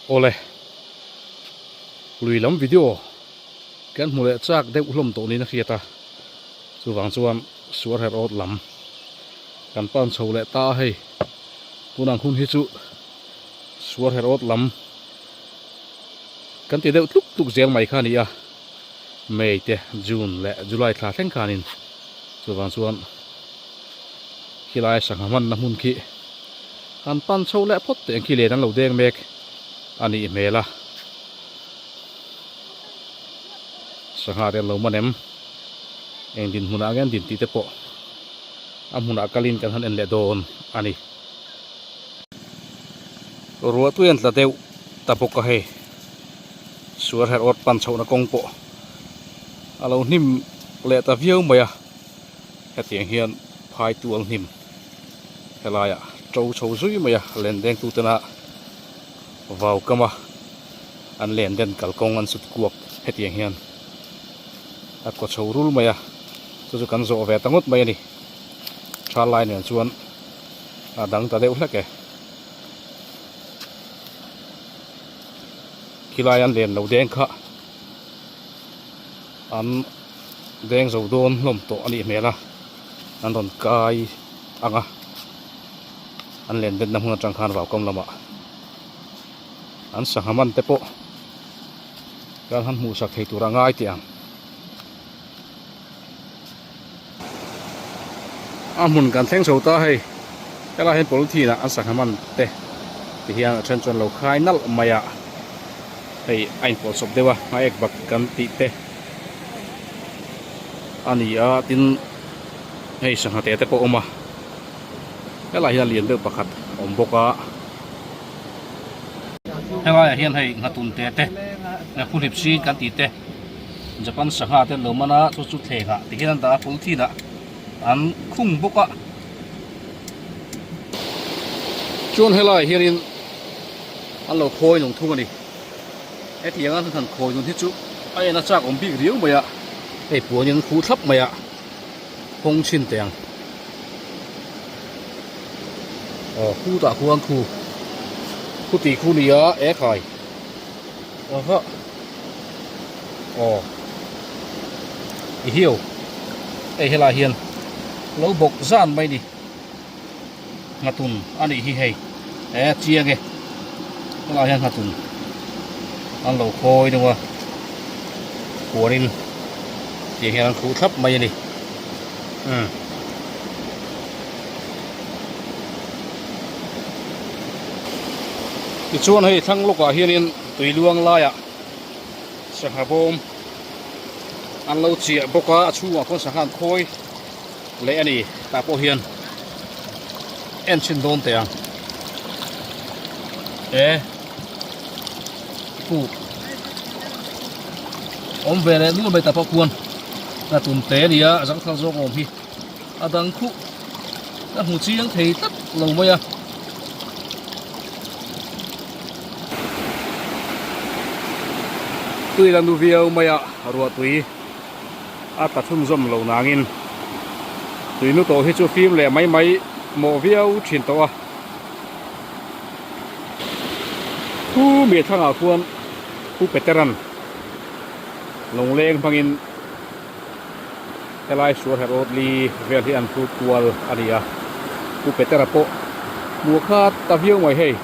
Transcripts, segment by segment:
Awle, lui lam video kan hmu leh chak deuh hlawm tawh niin a hriat a, chuvang chuan suar her awt lam kan pan chho leh ta a hei, tunang hun hi chu suar her awt lam kan ti deuh tluk tluk zel mai kha a ni a, May te June leh July thla thleng khanin chuvang chuan khilai sangha hmanna hmun khi han pan chho leh phawt teh ang khi len an lo deng mek a nih hmel a, sangha te an lo man em, eng dinhmunah nge an din tih te pawh a hmunah kalin kan han en leh dawn a ni. Ruah tui an tla deuh ta bawk a hei, suar herh awt pan chhohna kawng pawh a lo hnim leh ta viau mai a, hetiang hian phai tual hnim. Helaiah to chho zui mai a, len deng tu tena vau kam a an len den kalkawng an sut kuak hetiang hian a kaw chho rul mai a, chu chu kan zawh ve ta ngawt mai a ni. Tha lai nen chuan a dang ta deuh hlek e. Khilai an len lo deng kha an deng zo dawn hlawm tawh a nih hmel a. An rawn kai ang a, an len betna hmun atang khan vau kam lamah an sangha man te pawh kan han hmuh sak thei tur a ngai teh ang. A hmun kan thleng chho ta hei, helai hian polythene ah an sangha man te ti hian a then chuan lo khai nalh mai a, hei a inpawlhsawp deuh a, hma ek bak kan tih te. A ni a tin hei sangha te te pawh a awm a helaiah hian lian deuh pakhat a awm bawk a helaiah hian hei nghatun te te nghakhulip sin kan tih te Japan sangha te an lo man a chu chu thleng ah ti hian an dah a polythene ah an khung bawk a chuan helaiah hianin an lo khawi nung thung a ni. Hetiang a han khawi nun hi chu a en a chak awm bik riau mai a, hei puanin an khuh thlap mai a, hawng chhin teh ang. Aw khu tah khuan khu khu tih khu nia e khai aha aw i hiu hei helai hian lo bawk zan mai ni. Nghatun a nih hi hei e chiang e helaiah hian nghatun an lo khawi deuh a puanin tiang hian an khuh thlap mai a ni umm. Tichuan hei thlang lawkah hianin tui luang laiah sangha bawm an lo chiah bawk a a chhungah khawn sangha an khawi. Leh a ni tah pawh hian en chhin dawn teh ang e puk awm ve leh nual mai tah pawh khuan a tum te a ni a a zangthal zawk awm hi a dang khuh ka hmu chiang thei tlat lo mai a. Tui la nu viau mai a ruahtui. A tla chhunzawm lo nangin tuinu tawh hi chu fim leh mai mai mawh viau thin tawh a. Thu mi thlangah khuan Pu Peteran Lungleng hmangin helai sual herh awt li vel hi an hrut kual a ni a. Pu Petera pawh hmuh kha ta viau mai hei.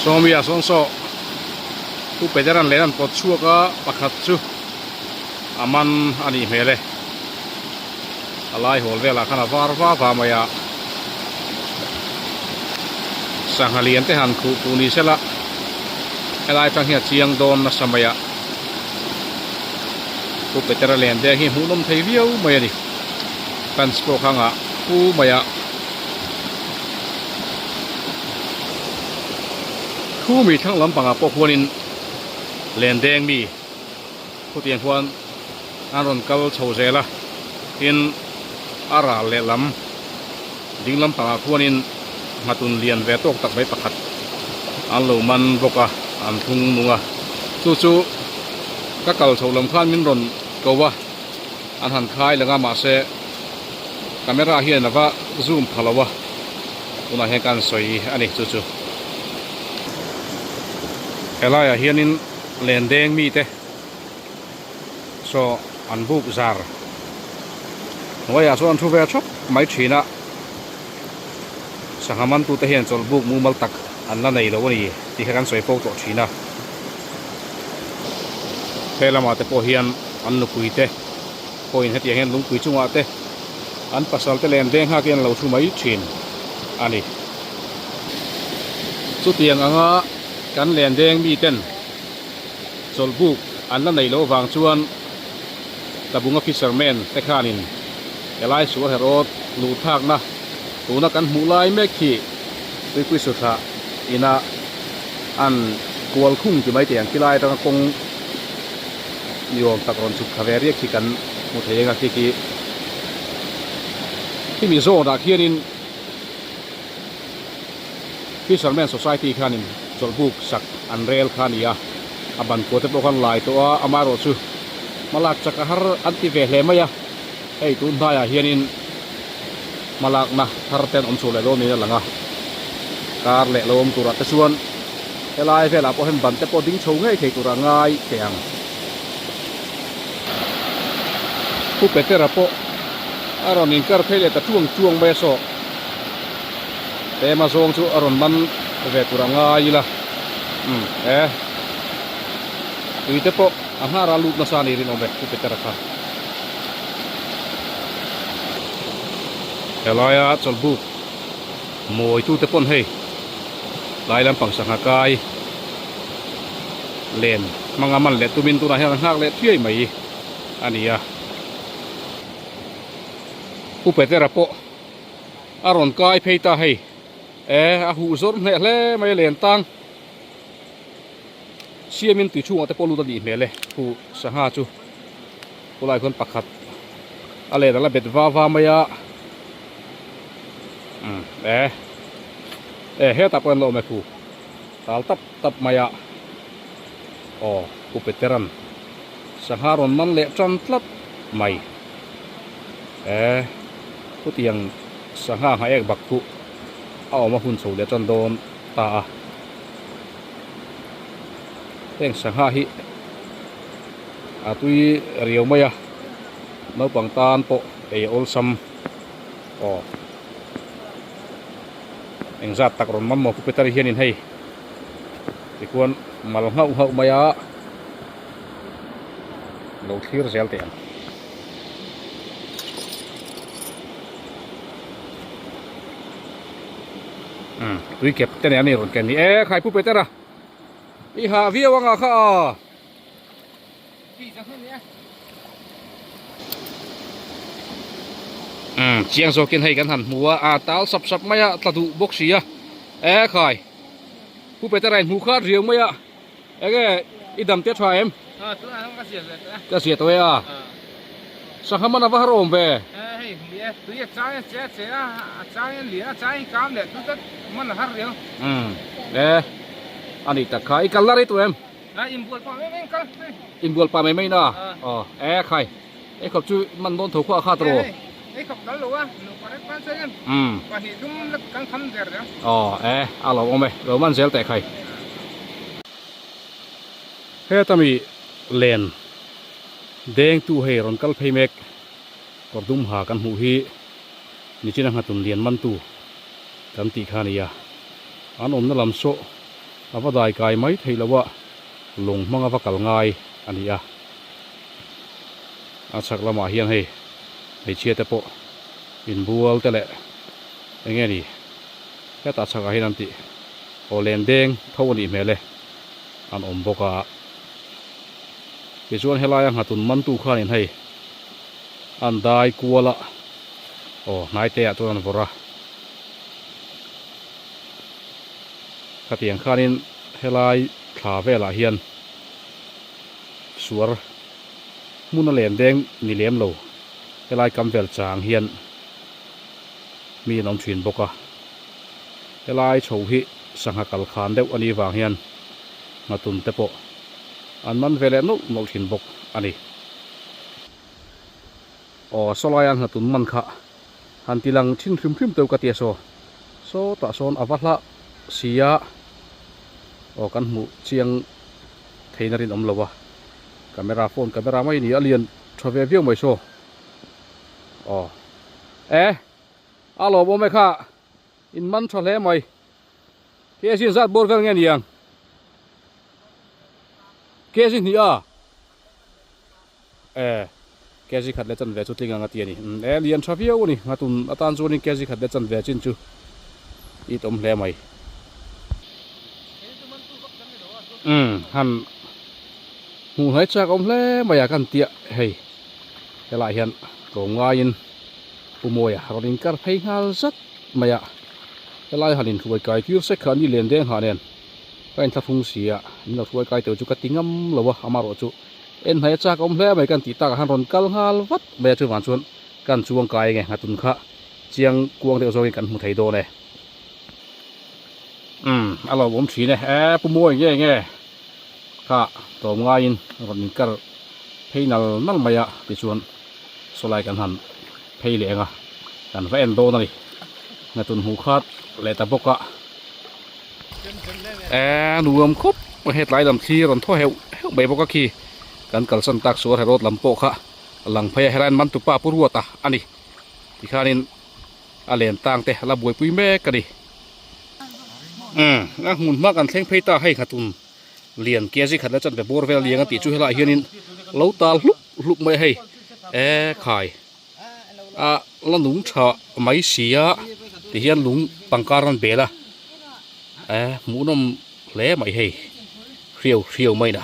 Sawmia sawn saw Pu Peteran leh an pawt chhuak a, pakhat chu a man a nih hmel e. A lai hawl velah khan a var va va mai a. Sangha lian te han khuh puh ni sela helai atang hian a chiang dawn nasa mai a. Pu Petera len deng hi hmuhnawm thei viau mai a ni. Fans pawh kha ngah pu mai a. Thu mi thlang lampangah pawh khuanin len deng mi khutiang khuan an rawn kal chho zel a, tin a ral lehlam ding lampangah khuanin nghatun lian ve tawk tak mai pakhat an lo man bawk a, an thlung nung a, chu chu ka kal chho lam khan min rawn ko a, an han khai lang a mahse camera hian a va zoom pha lo a tunah hian ka han sawi a ni chu chu. Helaiah hianin len deng mite saw an buk zar hnuaiah chuan an thu ve thap mai thin a, sangha mantute hian chawlh buk mumal tak an la nei lo a ni tih kha kan sawi fo tawh thin a. He lamah te pawh hian an nupui te pawhin hetiang hian lungpui chungah te an pasal te len deng nghakin an lo thu mai thin a ni. Chutiang anga kan len deng miten chawlhbuk an la neih loh vang chuan Tlabunga fisherman te khanin helai sual herawt luh thlakna tuna kan hmuh lai mek hi Tuipui Suthlah ina an kual khung ti mai teh ang khilai atanga kawng ni awm tak rawn chhuk thla ve riak hi kan hmu thei eng a khi khi khimi zawnah khianin Fishermen Society khanin chawlhbuk sak an rel kha a ni a, a ban kua te pawh khan lai tawh a, amaherawhchu hmalak chak a har an ti ve hle mai a, hei tun hnaiah hianin hmalakna thar te an awm chhuah leh dawn niin a lang a, kar leh lo awm turah te chuan helai velah pawh hian ban te pawh ding chho ngei thei tur a ngai teh ang. Pu Petera pawh a rawn inkar phei leh ta chuang chuang mai a saw. Pema zawng chu a rawn man ve tur a ngai ila umm e tui te pawh a nghar a lut nasa a ni rinawm e Pu Petera kha. Helaia chawlhbuk mawi tute pawn hei tlai lampang sangha kai len hmanga man leh tumin tunah hian an nghak leh thuai mai a ni a. Pu Petera pawh a rawn kai phei ta hei e a huh zawrh hneh hle mai a len tang siamin tui chhungah te pawh lut a nih hmel e huh sangha chu khulai khuan pakhat a len a la bet va va mai a umm e e hetah pawh hian la awm e khu tal tap tap mai a aw Pu Peteran sangha rawn man leh tan tlat mai. E chutiang sangha ngha ek bak chu a awm a hun chho leh tan dawn ta a heng sangha hi a tui riau mai a naupang tan pawh ei a awlsam aw engzat tak rawn mamawh pu Peter hianin hei tikhuan mal nghauh nghauh mai a lo thlir zel teh ang. Umm tui kep te nen a ni rawn ken ni e khai pu Petera i hah viau anga kha a. Umm chiang zawkin hei kan han hmu a a tal sap sap mai a tla duh bawk si a e khai pu Petera in hmu khat riau mai a. Enge i dam te tha em? Aw tunah hian ka zia ve tawh e. Ka zia tawh e a. Sangha man a va har awm ve. E hei hmi e tui a chang a che a che a a chang in lian a chang in kam leh tut a man a har riau. Umm e a nih tak kha i kal la rei tawh em? A inbual pah mai mai in kal hei. Inbual pah mai mai in a? Aw e khai ei khawp chu man dawn tho khuah a khat rawh. E hei ei khawp kal lo a nupa rek tan chuan pahnih dum la kan kham der der. Aw e a lo awm e lo man zel teh khai. Heta mi len deng tu hei rawn kal phei mek kawr dum ha kan hmuh hi nichina nghatun lian man tu kan tih kha a ni a an awmna lam saw a va dai kai mai theih loh a lung hmanga va kal ngai a ni a a chhak lamah hian hei hmeichhia te pawh inbual te leh eng nge ni hetah chhakah hian an tih aw len deng tho a nih hmel e an awm bawk a tichuan helaia nghatun mantu khanin hei an dai kual a aw hnai te ah chuan an vawrh a khatiang khanin helai thla velah hian suar hmun a len deng ni lem lo helai kam vel chang hian mi an awm thin bawk a helai chho hi sangha kal khan deuh a nih vang hian nghatun te pawh an man ve leh nawlh nawlh thin bawk a ni. Aw sawlaia nghatun man kha han ti lang thin hrim hrim teuh ka ti a saw sawtah sawn a va hlah si a aw kan hmuh chiang. theihna rinawm lo a camera phone camera mai a ni a lian tha ve viau mai saw aw e a lawmawm e kha in man tha hle mai kg zat bawr vel nge niang kg hnih a. E, kg khat leh chanve chu tling ang a ti a ni. Umm, e, lian tha viau a ni. Nghatun atan chuanin kg khat leh chanve chin chu it awm hle mai. Umm, han hmuh hnai chak awm hle mai a kan tia hei helaiah hian tlawm ngaiin Pu Mawia rawn inkar phei nghal zat mai a. Helai han inhruai kai tir sek kha a ni len deng ha nen ka inthlahrung si a, min lo hruai kai teuh chu ka ti ngam lo a, amaherawh chu En hnaih a chak awm hle mai kan tih takah khan rawn kal nghal vat mai a chuvang chuan kan chuang kai nge nghatun kha chiang kuang deuh zawngin kan hmu thei dawn e. Umm a lo awm thin e e pu mawi nge nge kha tlawm ngaiin rawn inkar phei nal nal mai a tichuan sawlai kan han phei leh ang a kan va en dawn a ni nghatun hmuh khat leh ta bawk a. Eee nuam khawp mai hetlai lam thli rawn thaw heuh heuh mai bawk a khi kan kalsan tak suar he road lam pawh kha a lang phei a helaiin man tupa pu ruat a ani tikhanin a len tang te a la buaipui mek a ni umm a hmun hma kan thleng phei ta hei khatun lian kg khat la chanve bawr vel liang a tih chu helaiah hianin lo tal hlup hlup mai a hei eee khai. A la nung tha mai si a ti hian lung pangkar an bel a eh hmuhnawm hle mai hei hriau hriau mai na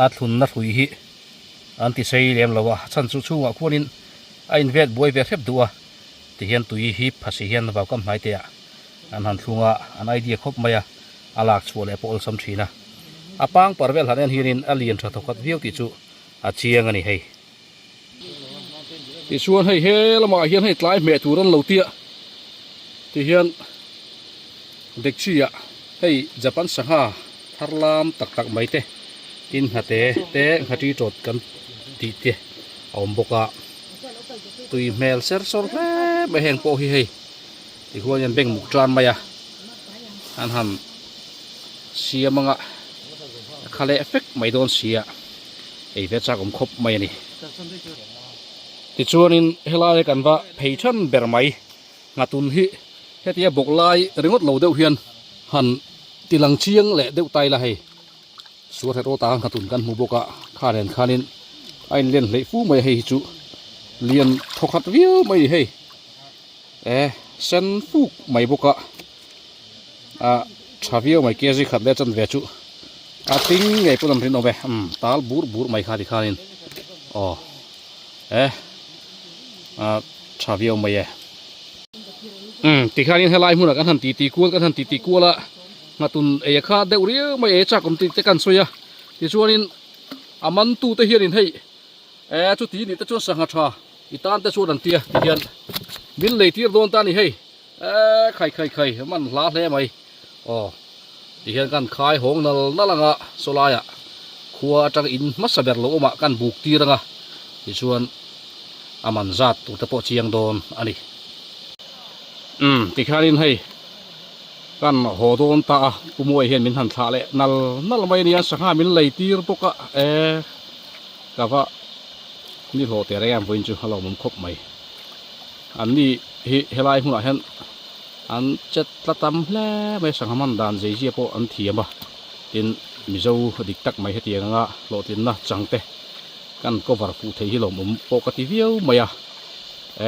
a thlunna hrui hi an ti sei lem lo a chhan chu chhungah khuanin a invet buai ve hrep duh a ti hian tui hi phasi hian vaukam hnai te ah an han thlung a an idea khawp mai a a lak chhuah leh pawh awlsam thin a a pangpar vel han en hianin a lian tha thawkhat viau tih chu a chiang a ni hei. Tichuan hei he lamah hian hei tlai hmeh tur an lo tia tihian dekchi ah hei Japan sangha thar lam tak tak mai te tin nghate te nghati tawt kan tih te a awm bawk a tui hmel ser sawr hle mai heng pawh hi hei tihuan hian bank muk tan mai a an han siam anga a kha leh fek mai dawn sia. Ei ve chak awm khawp mai a ni. Tichuanin helai kan va phei than ber mai. Nghatun hi hetia bawk lai ringawt lo deuh hian han ti lang chiang leh deuh ta ila hei. Suar hret awta nghatun kan hmu bawk a, kha nen khanin a inlen hleih fu mai a hei hi chu lian thawkhat viau mai a ni hei. E sen fuk mai bawk a. A tha viau mai kg khat leh chanve chu a ting ngei pawn an rinawm e umm tal bur bur mai kha tikhanin aw e a tha viau mai e umm tikhanin helai hmunah kan han titi kual kan han titi kual a nghatun ei a kha deuh riau mai ei chak awm tih te kan sawi a tichuanin a man tu te hianin hei e chuti nih te chuan sangha tha i tan te chuan an tia tihian min lei tir dawn ta a ni hei. Eee khai khai khai man hla hle mai aw ti hian kan khai hawng nal nal anga sawlaiah khua atang in hmasa ber lo awmah kan buk tir anga tichuan a man zat tur te pawh chiang dawn a ni. Umm tikhianin hei kan haw dawn ta a Pu Muai hian min han thlah leh nal nal mai a nia sangha min lei tir bawk a eee ka va ni hlawh teh reng em vawiin chu a lawmawm khawp mai. An ni hi helai hmunah hian an chet tla tam hle mai a sangha man dan zei zia pawh an thiam a tin mizo dik tak mai hetiang anga hlawhtlinna chang te kan cover fuh thei hi lawmawm pawh ka ti viau mai a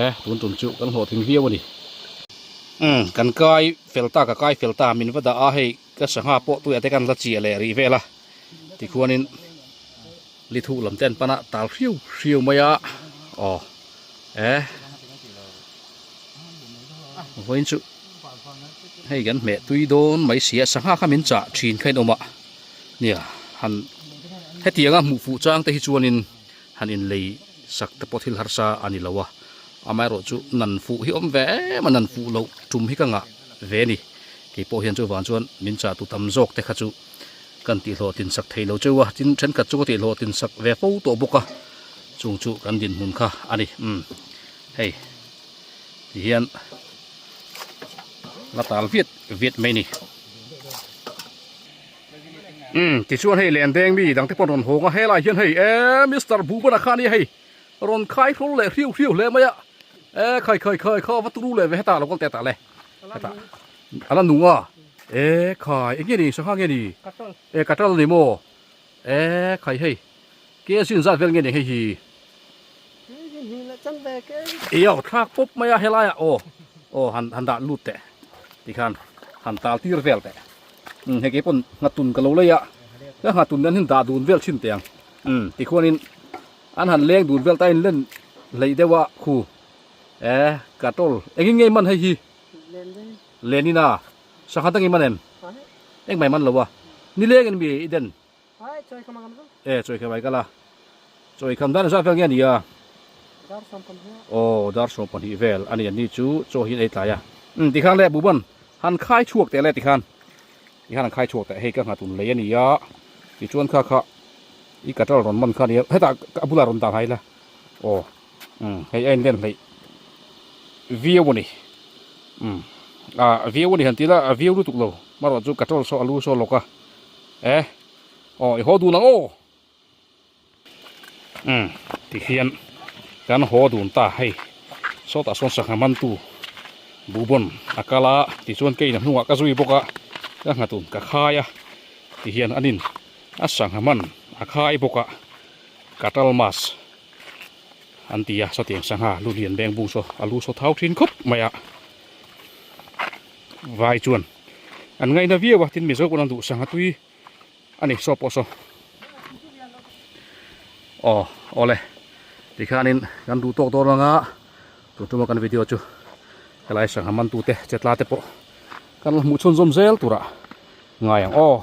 e tun tum chu kan hlawhtling viau a ni. Umm kan kai fel ta ka kai fel ta min va dah a hei ka sangha pawh tuiah te kan la chiah leh rih vel a tikhuanin Lithu lam te an pan a tal hriau hriau mai a aw e vawiin chu hei kan hmeh tui dawn mai si a sangha kha min chah thin kha in awm a nia han hetiang a hmuh fuh chang te hi chuanin han inlei sak te pawh thil harsa a ni lo a amaherawh chu nan fuh hi awm ve em a nan fuh loh tum hi ka ngah ve a ni keipawh hian chuvang chuan min chah tu tam zawk te kha chu. Kan tihhlawhtlin sak thei lo cheu a, tin thenkhat chu ka tihhlawhtlin sak ve fo tawh bawk a, chung chu kan dinhmun kha a ni. Umm hei ti hian la tal viat viat mai a ni. Umm tichuan hei len deng mi dangte pawh an rawn hawng a, helai hian hei eee Mister Bhubana kha ania hei rawn khai hrawl leh hriau hriau hle mai a, eee khai khai khai kha va turu leh ve hetah lo kal teh tah le hetah a la nung a, eee khai eng nge ni sangha nge ni e katal ni maw eee khai hei ke zin zat vel nge ni hei hi e aw thlak pawp mai a helai ah aw aw han han dah lut teh tikhan han tal tir vel teh umm hei kei pawn nghatun ka lo lei a ka nghatun nen hian dah dun vel thin teh ang umm tikhuanin an han leng dun vel ta a inlen hleih deuh a khu e katal engin nge man hei hi Lenina sangha dangin man em? Engmah i man lo a. Nileng in mi i den? E chawi kha mai kal a. Chawi kham dan zat vel nge a ni a? Aw dar 12 vel a ni a ni chu chaw hi an ei tlai a. Umm tikhan le Buban han khai chhuak teh le tikhan. Tikhan han khai chhuak teh hei ka nghatun lei a ni a. Tichuan kha kha i katal rawn man kha a ni a hetah a bulah rawn dah hai la. Aw umm hei a inlen hleih viau a ni umm ah viau a ni han tih ila a viau lutuk lo marawh chu katal saw a lu saw lawk a e aw i haw dun ang aw umm tikhian kan haw dun ta hei sawtah sawn sangha mantu buhbawn a kal a tichuan keiin a hnungah ka zui bawk a ka nghatun ka khai a tihian anin a sangha man a khai bawk a. Katal mas an ti a sawtiang sangha lu lian beng bung saw a lu saw thau thin khawp mai a vai chuan an ngaina viau a tin mizo pawn an duh sangha tui a ni saw pawh saw aw awle tikhanin kan duh tawk dawn anga tun tuma kan video chu helai sangha man tute chetla te pawh kan la hmuh chhunzawm zel turah ngai ang aw.